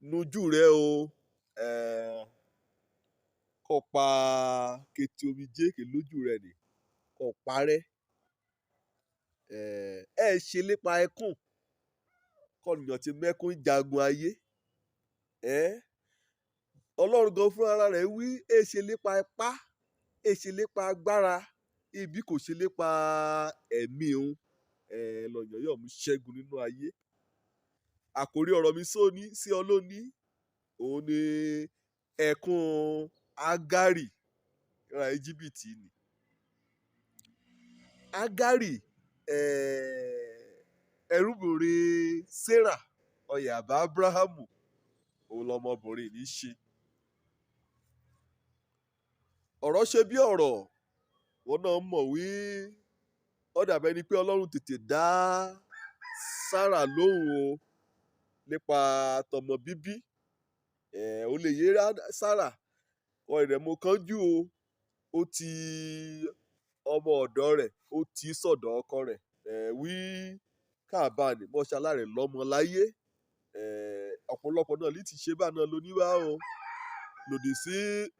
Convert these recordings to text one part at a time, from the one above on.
Nujú rẹ o, kó pa kété omijé ké lójú rẹ nì, kó parẹ́. Ẹ ṣe lépa ẹkún, kọ́nìyàn ti mẹ́kún jagun ayé. Ọlọ́run gan fúnra ara rẹ̀ wí, ẹ ṣe lépa ipá, ẹ ṣe lépa agbára, ibi kò ṣe lépa ẹ̀mí òun. Lọ́yàn yóò mú ṣẹ́gun nínú ayé. Àkórí ọ̀rọ̀ mi sóní sí ọ lónìí, òun ni ẹkún Ágárì ará Íjíbítì ni. Ágárì, ẹrúbìnrin Sárà, ọ̀yàbá Ábúráhámù, òun lọmọbìnrin ní í ṣe. Ọ̀rọ̀ ṣe bí ọ̀rọ̀, wọn náà mọ̀ wí, ó dàbí ẹni pé Ọlọ́run tètè dá Sárà lóhùn o nípa tọmọ bíbí. Ó lè yé Sárà, kọ rẹ̀ mo kánjú o, ó ti ọmọ ọ̀dọ̀ rẹ̀, ó ti sọ̀dọ̀ ọkọ rẹ̀. Wí káàbà ní mọ́ṣálá rẹ̀ lọ́mọ láyé. Ọ̀pọ̀lọpọ̀ náà lè ti ṣe bá náà lóníwá o. Lòdì sí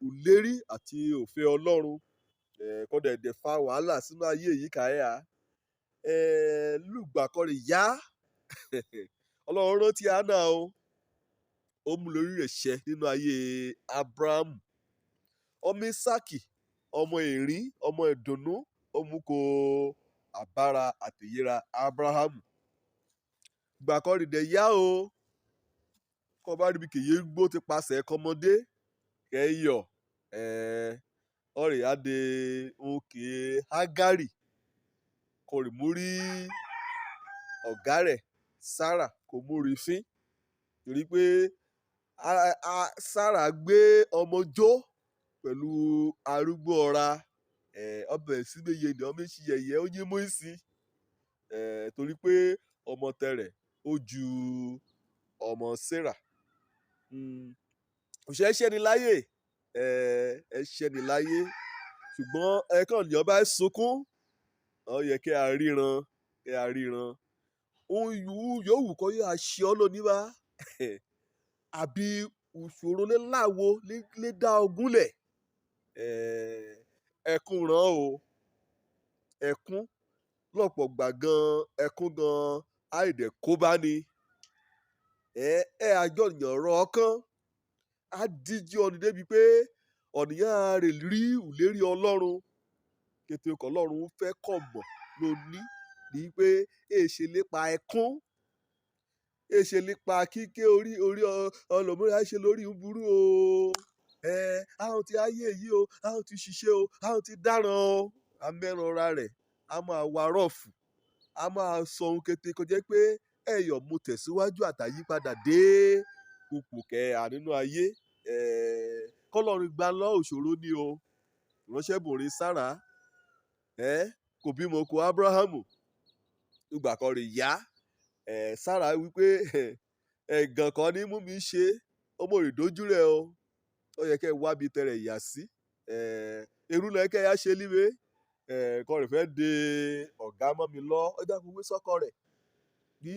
ìlérí àti òfin Ọlọ́run. Kọ́ dẹ̀dẹ̀ fa wàhálà sínú ayé yìí káyà. Lùgbà kọ́ rẹ̀ yá. Ọlọ́run rántí Hánà o. Ó mú lórí rẹ̀ ṣẹ nínú ayé Ábúráhámù. Ọmọ Ísákì, ọmọ ẹ̀rín, ọmọ ìdùnnú, ó mú kó àbára àtìyéra Ábúráhámù. Gbà kọ́ rẹ̀ dẹ̀ yá o. Kọ́ bá rí bí kèye gbó ti pasẹ̀ kọ́mọdé, kẹ́ yọ̀. Ọ̀rẹ́ á de òkè Ágárì. Kò rí mú rí ọ̀gá rẹ̀ Sárà kò mú rí fín. Torí pé Sárà gbé ọmọ jó pẹ̀lú arúgbó ọra. Ọbẹ̀ síbéye ni ọmọ ìṣí yẹ̀yẹ́ ó yín mú ìsín. Torí pé ọmọ tẹrẹ̀ ó ju ọmọ Sárà. Òṣè ṣẹ́ni láyé, ẹ ṣẹ́ni láyé. Ṣùgbọ́n ẹ kàn ní ọba sunkún, ó yẹ kí a ríran, kí a ríran. Ohun yòówù kó yá ṣe ọ́ lónìí wá. Àbí ìṣòro láwo lè dá ogún lẹ̀. Ẹkún rán o. Ẹkún lọ́pọ̀ gbà gan, ẹkún gan àìdẹ̀ kó bá ni. Ẹ àjọ ènìyàn rọ ọkàn. Á díjú ọ̀nì débi pé ọ̀nìyàn á rè rí ìlérí Ọlọ́run. Kété ọkọ̀ Ọlọ́run fẹ́ kọ̀ mọ̀ lónìí ní pé è ṣe lépa ẹkún. È ṣe lépa kíké orí orí ọlọ́mọdé á ṣe lórí ń burú o. Àwọn tí ayé yìí o, àwọn tí ṣiṣẹ́ o, àwọn tí dáràn o. A mẹ́ran ra rẹ̀, a máa wa rọ́ọ̀fù, a máa sọ ohun kété kó jẹ́ pé ẹ̀yọ̀ mú tẹ̀síwájú àtàyípadà dé ipò kẹ́hà nínú ayé. Kọ́lọ́run gba lọ́ òṣòro ni o. Ìránṣẹ́bìnrin Sárà, kò bímọ kó Ábúráhámù. Ìgbà kan rè yá. Sárà wí pé ẹ̀gàn kan ní mú mi ṣe, ọmọ ìdójú rẹ̀ o. Ó yẹ kí ẹ wá bí tẹrẹ yà sí. Irú lọ kẹ́ ẹ yá ṣe líbe. Kọ́ rẹ̀ fẹ́ de ọ̀gá mọ́ mi lọ. Ó dákun wí sọ́kọ rẹ̀. Ní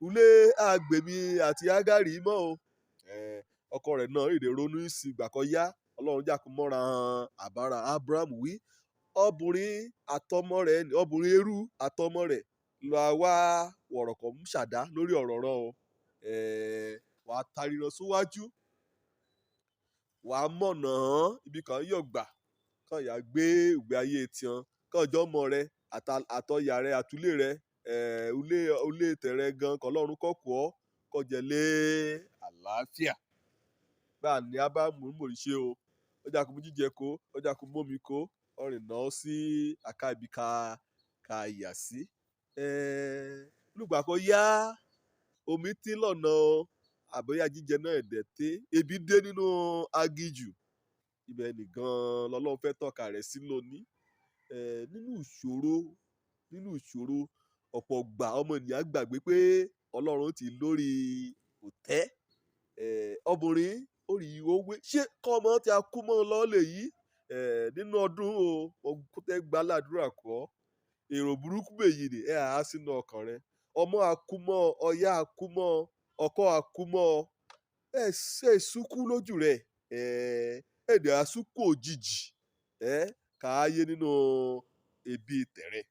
ilé àgbèmí àti Ágárì mọ́ o. Ọkọ rẹ̀ náà èdè ronú sí ìgbà kan yá. Ọlọ́run jákun mọ́ra han àbára Ábúráhámù wí. Ọbùnrin àtọmọ rẹ̀, ọbùnrin erú àtọmọ rẹ̀ lọ wá wọ̀rọ̀kọ̀ mú ṣàdá lórí ọ̀rọ̀ rán o. Wàá taríran síwájú. Wàá mọ̀nà hàn ibi kan yọ̀ gbà. Kàn yà gbé ìgbé ayé tiọn. Kàn jọ́ ọmọ rẹ àtọyà rẹ àtúlé rẹ, ulé ulé tẹ̀rẹ gan kọ́lọ́run kọ́ kọ́ ọ kọ́ jẹ lé àlàáfíà. Bá ní Ábúráhámù mò ń ṣe o. Ó jà kó mú jíjẹ kó, ó jà kó mú omi kó, ó rìn náà sí àká ibi ká ká yà sí. Lùgbà kan yá, omi tí lọ́nà o, àbóyá jíjẹ náà ẹ̀dẹ̀ té. Ebi dé nínú aginjù. Ibẹ̀ nìkan lọ́lọ́run fẹ́ tọ́ka rẹ̀ sí lónìí. Nínú ìṣòro, nínú ìṣòro, ọ̀pọ̀ gbà ọmọ ènìyàn gbàgbé pé Ọlọ́run ti lórí òtẹ́. Ọmọbìnrin ó rí owó ṣé kọ́ ọmọ tí a kú mọ́ lọ lè yìí. Nínú ọdún o, mo tẹ́ gba ládùrá kọ́. Èrò burúkú bèyí ni ẹ há sínú ọkàn rẹ. Ọmọ a kú mọ́, ọ̀yá a kú mọ́. Ọkọ àkúmọ́ ẹ ṣe sunkún lójú rẹ̀, ẹ dẹ̀ àsúnkún òjijì ẹ káyé nínú ẹbí tẹ̀rẹ̀.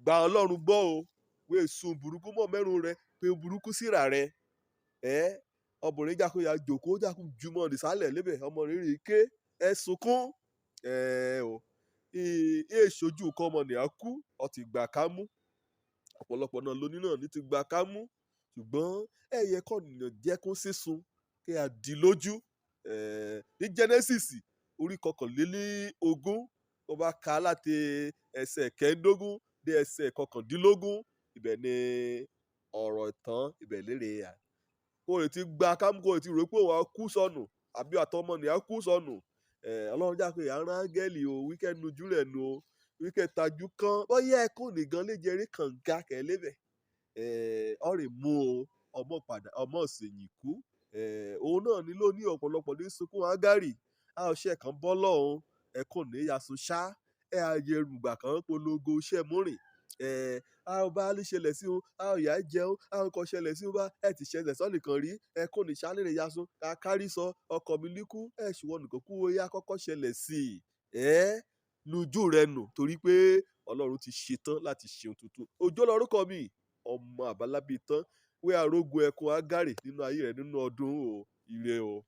Gba Ọlọ́run gbọ́ o, wéè sun burúkú mọ́ mẹ́rùn rẹ pé burúkú síra rẹ. Ọmọbìnrin jákòó ya jòkó jákòó jùmọ̀ nìsálẹ̀ lébẹ̀ ọmọ rírì ké ẹ sunkún ẹ o. Ẹ ṣojú kọ́ ọmọ nìyà kú, ọ ti gbà ká mú. Ọ̀pọ̀lọpọ̀ náà lóní náà ní ti gbà ká mú, ṣùgbọ́n ẹ yẹ kọ́ ènìyàn jẹ́ kó sísun kí a di lójú. Ní Genesis orí 21, tó bá ka láti ẹsẹ̀ 15 dé ẹsẹ̀ 19, ibẹ̀ ni ọ̀rọ̀ ìtàn ibẹ̀ lérè à. Kó o ti gba kámú, kó o ti rò pé òun á kú sọnù àbí àtọmọ nìyà kú sọnù. Ọlọ́run já pé à ń rán áńgẹ́lì o, wíkẹ́ nujú rẹ̀ nu o, wíkẹ́ tajú kán bóyá ẹkún nìgan lè jẹrí kànga kẹ́lẹ́bẹ̀. Ọ rè mú o ọmọ padà ọmọ ṣèyìn kú. Òun náà ni ló ní ọ̀pọ̀lọpọ̀ ní sunkún Ágárì. A ò ṣe kan bọ́ lọ́hùn, ẹkún ní yasun ṣá. Ẹ ayẹrùgbà kan polongo iṣẹ́ múrìn. A ò bá lè ṣẹlẹ̀ sí o, a ò yá jẹun, a ò kọ ṣẹlẹ̀ sí o bá ẹ ti ṣẹlẹ̀ sọ́nìkan rí. Ẹkún ní ṣálẹ̀ yasun ká kárí sọ ọkọ mi líkú ẹ ṣùwọ́n nìkan kú ó yá kọ́kọ́ ṣẹlẹ̀ sí i. Nujú rẹ nù torí pé Ọlọ́run ti ṣetán láti ṣe ohun tuntun. Òjó lorúkọ mi, ọmọ àbálábí tán, wé arógun ẹkún Ágárì nínú ayé rẹ nínú ọdún o. Ire o.